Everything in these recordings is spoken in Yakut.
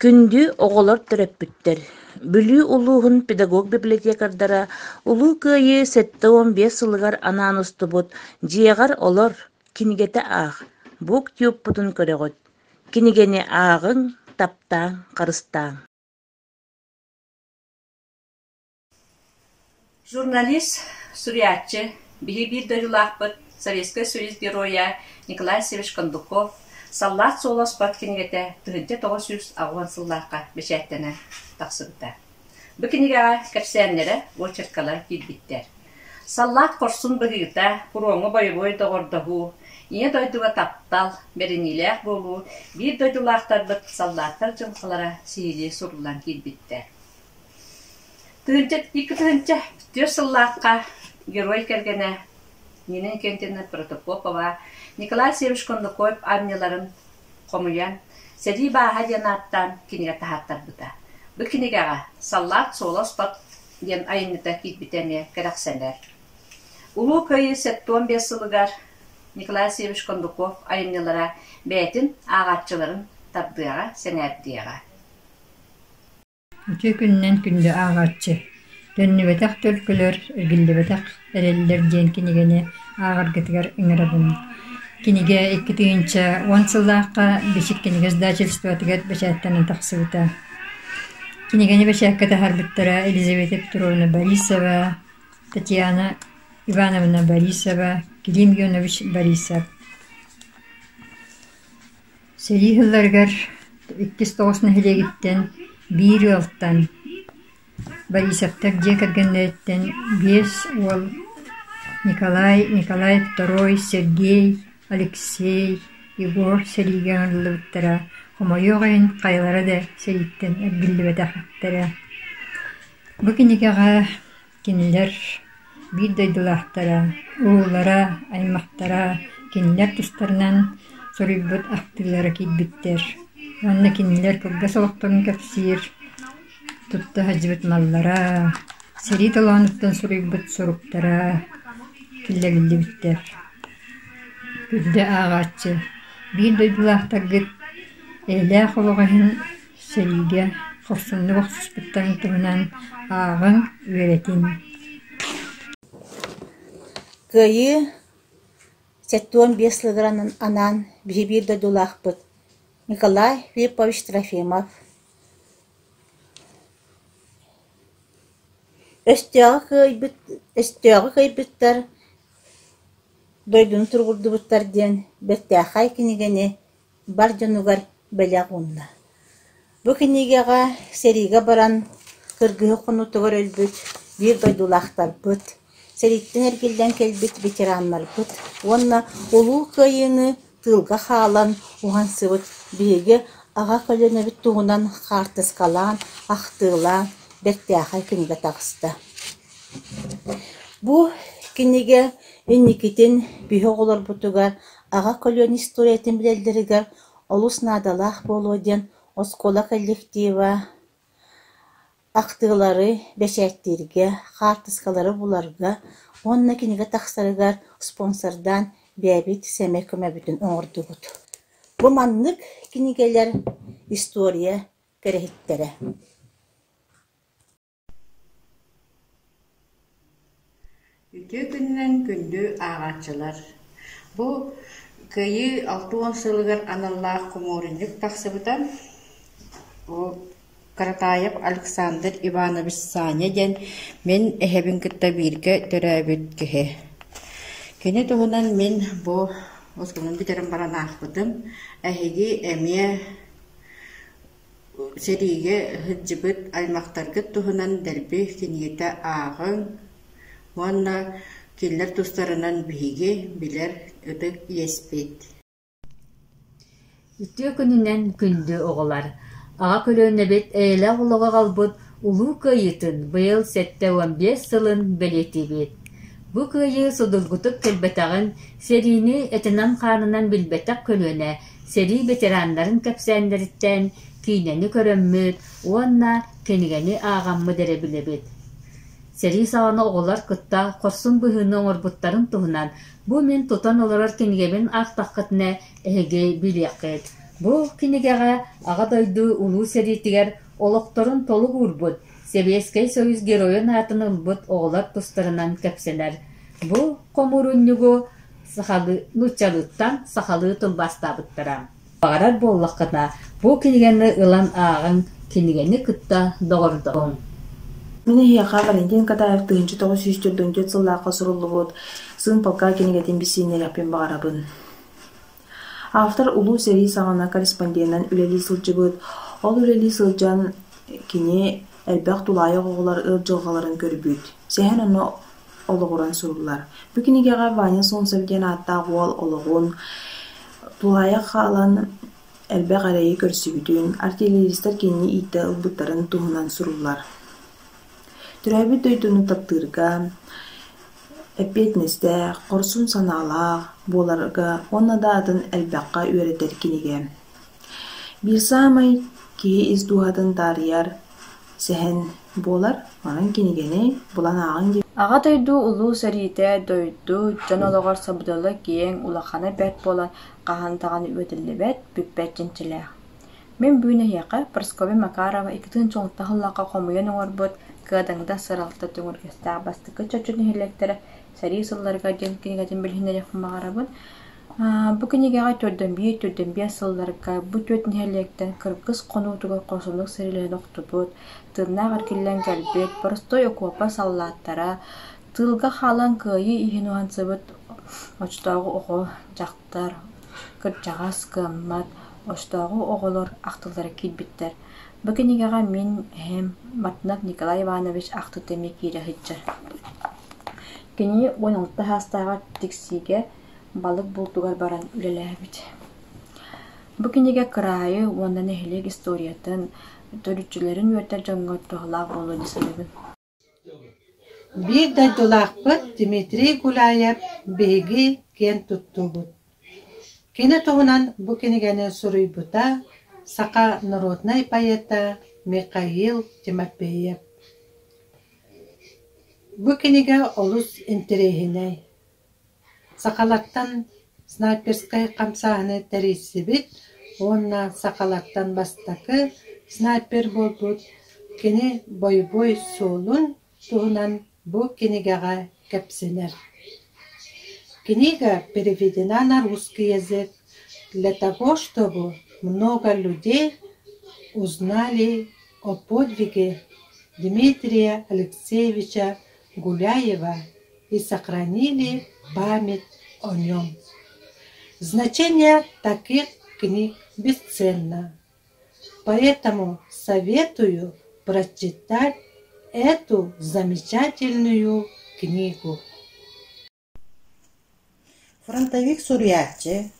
Күндү оҕолор төрөппүттэр, Бүлүү улууһун педагог-библиотекардара Улуу Кыайыы 75 сылыгар анаан устубут «Дьиэҕэр олор, кинигэтэ аах» буктюбпутун көрөҕүт. Кинигэни ааҕыҥ, таптааҥ, харыстааҥ. Журналист, суруйааччы, биһи биир дойдулаахпыт, Советскай Союз Геройа Николай Алексеевич Кондуков «Саллаат суола оспот» кинигэтэ 1980 сыллаахха бэчээттэнэн тахсыбыта. Бу кинигэҕэ кэпсээннэрэ, очеркалара киирбиттэр. Саллаат хорсун быһыыта, пуруоҥҥа бойобуой доҕордоһуу, Ийэ дойдуга таптал, бэриниилээх буолуу биир дойдулаахтарбыт саллааттар дьылҕалара сиһилии суруллан киирбиттэр. 2004 сыллаахха Герой кэргэнэ Нина Иннокентьевна Протопопова Николай Северович Кондаков армияларын хомуйан «Сэрии бааһа» диэн ааттаан кинигэ таһааттарбыта. Бу кинигэҕэ «Саллаат суола оспот» диэн айымньыта киирбитэ эмиэ кэрэхсэнэр. Улуу Кыайыы 75 сылыгар Николай Северович Кондаков айымньылара бэйэтин ааҕааччыларын тардыаҕа, сэҥээрдиэҕэ. Үтүө күнүнэн күндү ааҕааччы! Төннүбэтэх төлкөлөр, эргиллибэтэх эрэллэр диэн кинигэни ааҕаргытыгар ыҥырабын. Кинигэ 2010 сыллаахха Бичик кинигэ издательствотыгар бэчээттэнэн тахсыбыта. Кинигэни бэчээккэ таһаарбыттара Елизавета Петровна Борисова, Татьяна Ивановна Борисова, Клим Ионович Борисов. Сэрии сылларыгар Иккис Тоҕус нэһилиэгиттэн биир ыалтан Борисовтар дьиэ кэргэннэриттэн биэс уол Николай, Николай Второй, Сергей, Алексей, Егор сэриигэ ыҥырыллыбыттара, хомойуох иһин хайалара да сэрииттэн эргиллибэтэхтэрэ. Бу кинигэҕэ Кинилэр биир дойдулаахтара, уруулара, аймахтара кинилэр тустарынан суруйбут ахтыылара киирбиттэр уонна кинилэр кылгас олохторун кэпсиир, тутта сылдьыбыт маллара, сэрии толоонуттан суруйбут суруктара киллэриллибиттэр. Күндү ааҕааччы, биир дойдулаахтаргыт эйэлээх олох иһин Сэриигэ хорсуннук охсуспуттарын туһунан ааҕыҥ, үөрэтиҥ Кыайыы 75 сылыгар анаан биһи биир дойдулаахпыт Николай Филиппович Трофимов Өстөөҕү кыайбыт өстөөҕү кыайбыттар дойдуну туругурдубуттар диэн бэртээхэй кинигэни бар дьонугар бэлэх уунна. Бу кинигэҕэ сэриигэ баран кыргыһыы хонуутугар өлбүт биир дойдулаахтарбыт, сэрииттэн эргиллэн кэлбит ветераннарбыт уонна Улуу Кыайыыны тыылга хаалан уһансыбыт биһиги аҕа көлүөнэбит туһунан хаартыскалаан, ахтыылаан бэртээхэй кинигэ таҕыста. Бу кинигэ инникитин биһи оҕолорбутугар аҕа көлүөнэ историятын билэллэригэр олус наадалаах буолуо диэн оскуола коллектива ахтыылары бэчээттииргэ, хаартыскалары буларга уонна кинигэ тахсарыгар спонсордаан бэйэбит сэмэй көмөбүтүн оҥордубут. Бу маннык кинигэлэр история кэрэһиттэрэ. Үтүө күнүнэн күндү ааҕааччылар! Бу Кыайыы 60 сылыгар аналлаах хомуурунньук тахсыбыта. Бу Каратаев Александр Иванович Саня диэн мин эһэбин кытта бииргэ төрөөбүт киһи. Кини туһунан мин бу оскуоланы бүтэрэн баран аахпытым. Эһиги эмиэ Сэриигэ сылдьыбыт аймахтаргыт туһунан дэлби кинигэтэ ааҕыҥ уонна кинилэр тустарынан биһиги билэр ытык иэспит. Үтүө күнүнэн күндү оҕолор! Аҕа көлүөнэбит эйэлээх олоҕу аҕалбыт Улуу Кыайыытын быйыл 75 сылын бэлиэтиибит. Бу кыайыы судургутук кэлбэтэҕин, сэриини этинэн-хаанынан билбэтэх көлүөнэ Сэрии ветераннарын кэпсээннэриттэн киинэни көрөммүт уонна кинигэни ааҕаммыт эрэ билэбит. Сэрии саҕана оҕолор кытта хорсун быһыыны оҥорбуттарын туһунан бу мин тутан олорор кинигэбин аахтаххытына эһиги билиэххит. Бу кинигэҕэ Аҕа дойду Улуу сэриитигэр олохторун толук уурбут, Сэбиэскэй Союз Геройун аатын ылбыт оҕолор тустарынан кэпсэнэр. Бу хомуурунньугу сахалыы, нууччалыыттан сахалыы тылбаастаабыттара. Баҕарар буоллаххына, бу кинигэни ылан ааҕыҥ, кинигэни кытта доҕордоһуҥ. Мин эһиэхэ Валентин Катаев 1944 сыллаахха суруллубут «Сын полка» кинигэтин билсиһиннэриэхпин баҕарабын. Автор Улуу сэрии саҕана корреспонденынан үлэлии сылдьыбыт, ол үлэлии сылдьан кини элбэх тулаайах оҕолор ыар дьылҕаларын көрбүт, сэһэн онно олоҕуран суруллар. Бу кинигэҕэ Ваня Солнцев диэн ааттаах уол олоҕун, тулаайах хаалан элбэх эрэйи көрсүбүтүн, артиллеристар кинини ииттэ ылбыттарын туһунан суруллар. Төрөөбүт дойдуну таптыырга, эппиэтинэстээх, хорсун санаалаах буоларга уонна да атын элбэххэ үөрэтэр кинигэ. Биир саамай киһи ис дууһатын таарыйар сэһэн буолар, онон кинигэни булан ааҕыҥ диэн Аҕа дойду Улуу сэриитэ дойду, дьон олоҕор сабыдыала киэҥ, улахана бэрт буолан хаһан даҕаны үөдүллүбэт, бүппэт чинчилээх. Мин бүгүн эһиэхэ Прасковья Макарова 2006 сыллаахха хомуйан оҥорбут «Кыадаҥда сыралта түҥүргэстээх бастакы чочу нэһилиэктэрэ сэрии сылларыгар» диэн кинигэтин билиһиннэриэхпин баҕарабын. Бу кинигэҕэ 401, 405 сылларга бу түөрт нэһилиэктэн кыргыс хонуутугар хорсуннук сэриилэһэн охтубут, тыыннаах эргиллэн кэлбит, боростуой окуопа саллааттара, тыылга хаалан кыайыы иһин уһансыбыт оччотооҕу оҕо, дьахтар, кырдьаҕас, кыаммат, оччотооҕу оҕолор ахтыллара киирбиттэр. Бу кинигэҕэ мин эһэм Мартынов Николай Иванович ахтыыта эмиэ киирэ сылдьар. Кини 16 саастааҕар Тиксиигэ балык булдугар баран үлэлээбит. Бу кинигэ кыраайы уонна нэһилиэк историятын, төрүччүлэрин үөрдэр дьоҥҥо туһалаах буолуо дии саныыбын. Биир дойдулаахпыт Дмитрий Гуляев биһиги киэн туттуубут. Кини туһунан бу кинигэни суруйбута саха народнай поэта Михаил Тимофеев. Бу кинигэ олус интэриэһинэй. Сахалартан снайперскай хамсааһыны тэрийсибит уонна сахалартан бастакы снайпер буолбут кини бойобуой суолун туһунан бу кинигэҕэ кэпсэнэр. Книга переведена на русский язык для того, чтобы много людей узнали о подвиге Дмитрия Алексеевича Гуляева и сохранили память о нем. Значение таких книг бесценно. Поэтому советую прочитать эту замечательную книгу. Фронтовик суруйааччы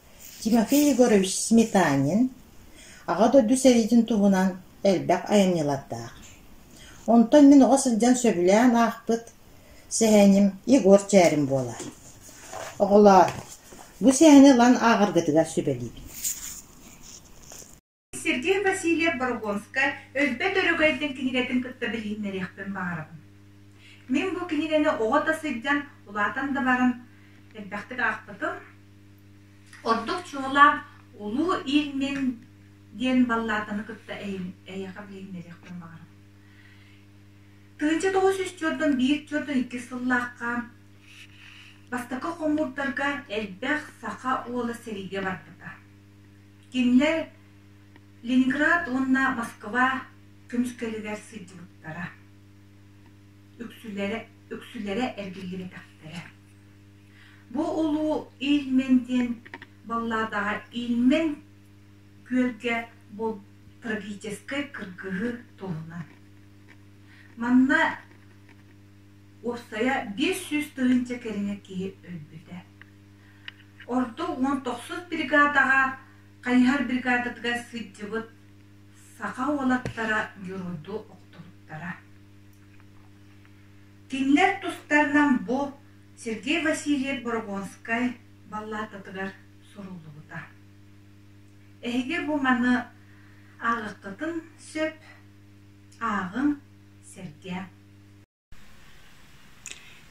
Тимофей Егорович Сметанин Аҕа дойду сэриитин туһунан элбэх айымньылардаах. Онтон мин оҕо сылдьан сөбүлээн аахпыт Сэһэним Егор Чээрин буолар. Оҕолоор, бу сэһэни ылан ааҕаргытыгар сүбэлиибин. Сергей Васильев Борогонскай Өлбөт өрөгөйдөн кинигэтин кытта билиһиннэриэхпин баҕарабын. Мин бу кинигэни оҕо да сылдьан, улаатан да баран элбэхтик аахпытым. Ордук чуолаан Улуу Ильмин диэн баллаатаны кытта эйиэхэ билиһиннэриэхпин баҕарабын. 1941 42 сыллаахха бастакы хомуурдарга элбэх саха уола сэриигэ барбыта. Кинилэр Ленинград уонна Москва көмүскэлигэр сылдьыбыттара. Үксүлэрэ, үксүлэрэ эргиллибэтэхтэрэ. Бу улуу Ильмень диэн балладаҕа Ильмень күөлгэ бу трагическай кыргыһыы туһунан. Манна уопсайа 500 тыһыынча кэриҥэ киһи өлбүтэ. Ордук 19 бригадаҕа хайыһар бригадатыгар сылдьыбыт саха уолаттара геройдуу охтубуттара. Кинилэр тустарынан бу Сергей Васильев-Борогонскай баллаататыгар суруллубута. Эһиги бу маны ааҕыаххытын сөп, ааҕыҥ, сэргээҥ.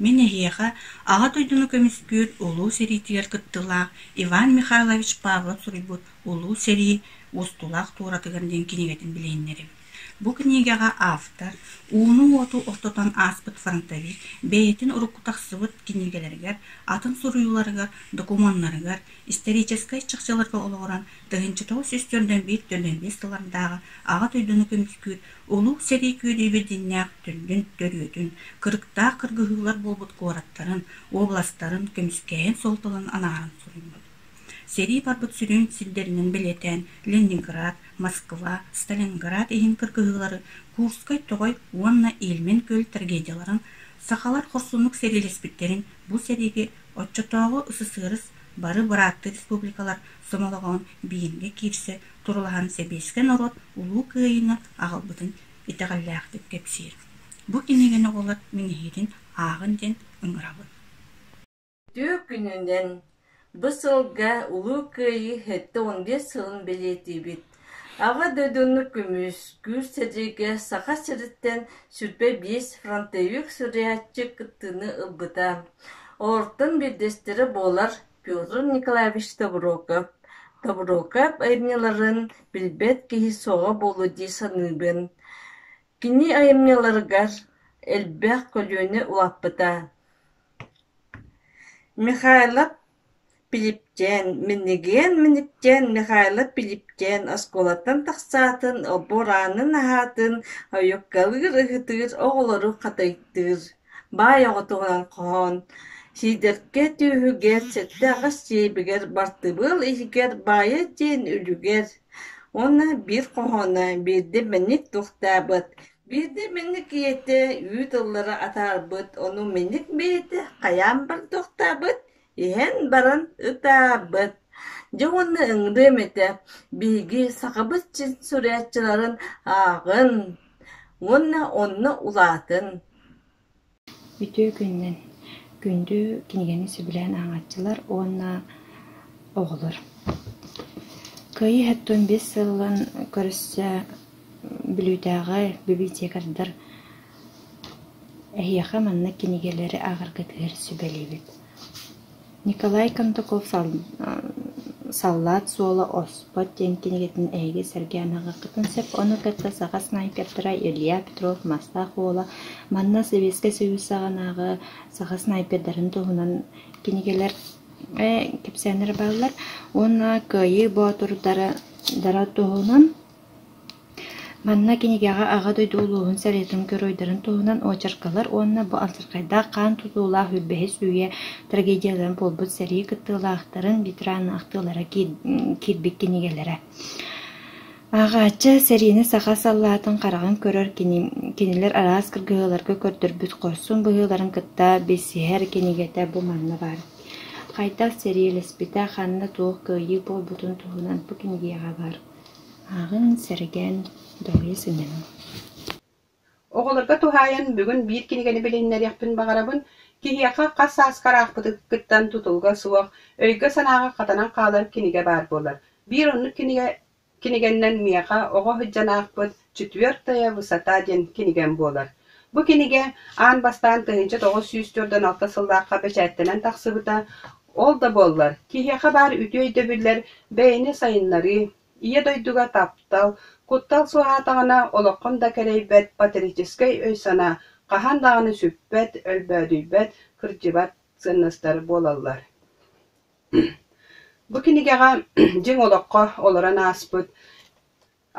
Мин эһиэхэ Аҕа дойдуну көмүскүүр Улуу сэриитигэр кыттыылаах Иван Михайлович Павлов суруйбут Улуу сэрии Уостулаах туоратыгар диэн кинигэтин билиһиннэрэбит. Бу кинигэҕэ автор ууну-уоту ортотон ааспыт фронтовик бэйэтин урукку тахсыбыт кинигэлэригэр, атын суруйууларыгар, докумуоннарыгар, историческай чахчыларга олоҕуран 1941-45 сыллардааҕы Аҕа дойдуну көмүскүүр Улуу сэрии күөдьүйбүт дьиҥнээх төрдүн төрүөтүн, кырыктаах кыргыһыылар буолбут куораттарын, уобаластарын көмүскээһин суолталарын анааран суруйбут. Сэрии барбыт сүрүн сирдэринэн бэлиэтээн Ленинград, Москва, Сталинград иһин кыргыһыылары, Курскай тоҕой уонна Ильмень күөл трагедияларын, сахалар хорсуннук сэриилэспиттэрин бу сэриигэ оччотооҕу СССР бары бырааттыы республикалар сомоҕолоһон бииргэ киирсэ турулаһан сэбиэскэй норуот Улуу Кыайыыны аҕалбытын итэҕэллээхтик кэпсиир. Бу кинигэни оҕолор мин эһиилин ааҕын диэн ыҥырабын. Үтүө күнүнэн! Бу сылга Улуу Кыайыы 75 сылын бэлиэтиибит. Аҕа дойдуну көмүскүүр сэриигэ Саха сириттэн 25 фронтовик суруйааччы кыттыыны ылбыта. Олортон биирдэстэрэ буолар Петр Николаевич Тобуроков. Тобуроков айымньыларын билбэт киһи суоҕа буолуо дии саныыбын. Кини айымньыларыгар элбэх көлүөнэ улааппыта. Михайлов Пилипчээн, Минньигиэн Минникчээн Михайлов Пилипчээн оскуолаттан тахсаатын, олбуор аанын аһаатын, ойуоккалыыр, ыһытыыр, оҕолору хатайтыыр. Баай оҕо туһунан хоһоон Сиидэркэ түөһүгэр, сэттэ-аҕыс сиэбигэр, бартыбыал иһигэр баайа диэн үлүгэр уонна биир хоһооно биирдэ мэник туохтаабыт, биирдэ мэник ийэтэ үүт ыллара атаарбыт, ону мэник бэйэтэ хайаан бардохтаабыт, иһэн баран ытаабыт. Дьэ уонна ыҥырыам этэ, биһиги сахабыт син суруйааччыларын ааҕын уонна онно улаатын. Үтүө күнүнэн күндү кинигэни сөбүлээн ааҕааччылар уонна оҕолор. Кыайыы 75 сылын көрсө Бүлүүтээҕи библиотекардар эһиэхэ маннык кинигэлэри ааҕаргытыгар сүбэлиибит. Николай Кондаков «Саллаат суола оспот» диэн кинигэтин эһиги сэргээн ааҕыаххытын сөп. Ону кытта саха снайпердара Илья Петров «Мастаах уола» манна Сэбиэскэй Союз саҕанааҕы саха снайпердарын туһунан кинигэлэр кэпсээннэр бааллар. Уонна Кыайыы боотурдара туһунан Манна кинигэҕэ Аҕа дойду улууһун сэриитин геройдарын туһунан очеркалар уонна бу алдьархайдаах хаан тутуулаах сүүрбэһис үйэ трагедияларын буолбут сэрии кыттыылаахтарын ветеран ахтыылара киирбит кинигэлэрэ. Ааҕааччы сэриини саха саллаатын хараҕын көрөр кинилэр араас кыргыһыыларга көрдөрбүт хорсун быһыыларын кытта билсиһэр кинигэтэ бу манна баар. Хайдах сэриилэспитэ, ханна туох кыайыы буолбутун туһунан бу кинигэҕэ баар. Ааҕыҥ, сэргээн, дуоһуйа сынньаныҥ. Оҕолорго туһаайан бүгүн биир кинигэни билиһиннэриэхпин баҕарабын. Киһиэхэ хас сааскар аахпытыгыттан тутулуга суох, өйгө-санааҕа хатанан хаалар кинигэ баар буолар. Биир оннук кинигэ кинигэннэн миэхэ оҕо сылдьан аахпыт «Четвертая высота» диэн кинигэм буолар. Бу кинигэ аан бастаан 1946 сыллаахха бэчээттэнэн тахсыбыта. Ол да буоллар, киһиэхэ баар үтүө өйдөбүллэр бэйэни сайыннарыы, Ийэ дойдуга таптал, куттал суоһаатаҕына олоххун да кэрэйбэт патриотическай өй-санаа хаһан даҕаны сүппэт, өлбөөдүйбэт, кырдьыбат сыаннастар буолаллар. Бу кинигэҕэ дьиҥ олоххо олорон ааспыт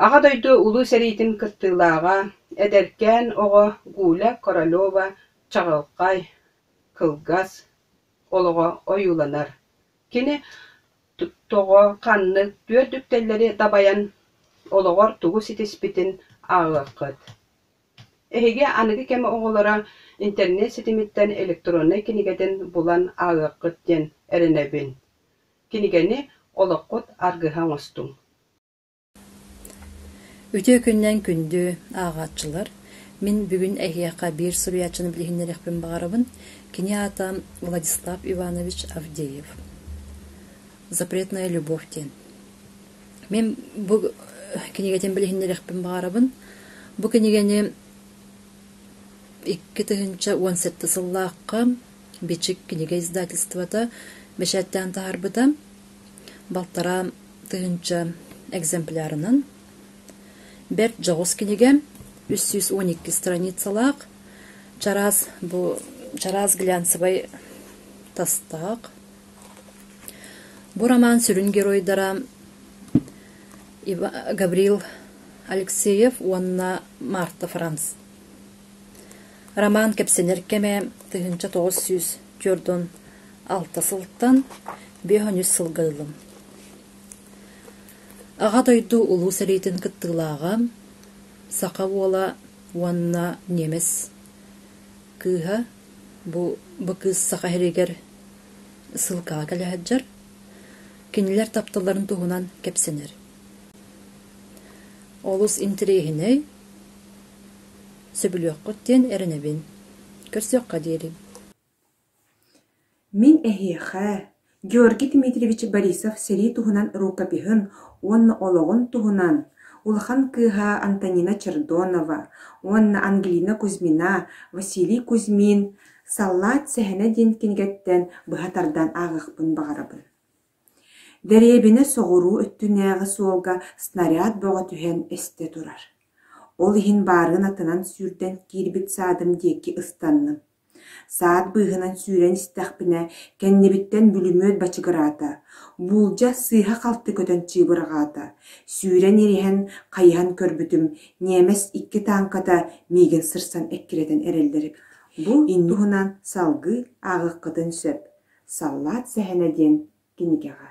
Аҕа дойду Улуу сэриитин кыттыылааҕа, эдэркээн оҕо Гуля Королева чаҕылхай, кылгас олоҕо ойууланар. Кини тоҕо, ханнык, түөрт үктэллэри дабайан олоҕор тугу ситиспитин ааҕыаххыт. Эһиги аныгы кэм оҕолоро интернет ситимиттэн электроннай кинигэтин булан ааҕыаххыт диэн эрэнэбин. Кинигэни олоххут аргыһа оҥостуҥ. Үтүө күнүнэн күндү ааҕааччылар! Мин бүгүн эһиэхэ биир суруйааччыны билиһиннэриэхпин баҕарабын. Кини аата Владислав Иванович Авдеев. «Запретная любовь» диэн. Мин бу кинигэтин билиһиннэриэхпин баҕарабын. Бу кинигэни 2017 сыллаахха Бичик кинигэ издательствота бэчээттээн таһаарбыта. Балтараа тыһыынча. экземплярынан. Бэрт дьоҕус кинигэ, 312 страницалаах, чараас бу чараас глянцевай тастаах. Бу роман сүрүн геройдара Гаврил Алексеев уонна Марта Франц. Роман кэпсэнэр кэмэ 1946 сылтан 53 сылга ылым. Аҕа дойду Улуу сэриитин кыттыылааҕа, саха уола уонна ньиэмэс кыыһа бу бу кыыс Саха сиригэр ссылкаҕа кэлэ сылдьар, кинилэр тапталларын туһунан кэпсэнэр. Олус интэриэһинэй, сөбүлүөххүт диэн эрэнэбин. Көрсүөххэ диэри. Мин эһиэхэ Георгий Дмитриевич Борисов сэрии туһунан рукопиһын уонна олоҕун туһунан улахан кыыһа Антонина Чердонова уонна Ангелина Кузьмина, Василий Кузьмин «Саллаат сэһэнэ» диэн кинигэттэн быһа тардан ааҕыахпын баҕарабын. Дэриэбинэ соҕуруу өттүнээҕи суолга снаряд бөҕө түһэн эстэ турар. Ол иһин баарыын атынан сүүрдэн киирбит саадым диэки ыстанным. Саат быыһынан сүүрэн истэхпинэ, кэннибиттэн бүлүмүөт бачыгыраата, буулдьа сыыһа-халты көтөн чыыбырҕаата. Сүүрэн ириһэн, хайыһан көрбүтүм, ньиэмэс икки тааҥката миигин сырсан эккирэтэн эрэллэр эбит. Бу туһунан салгыы ааҕыаххытын сөп «Саллаат сэһэнэ» диэн кинигэҕэ.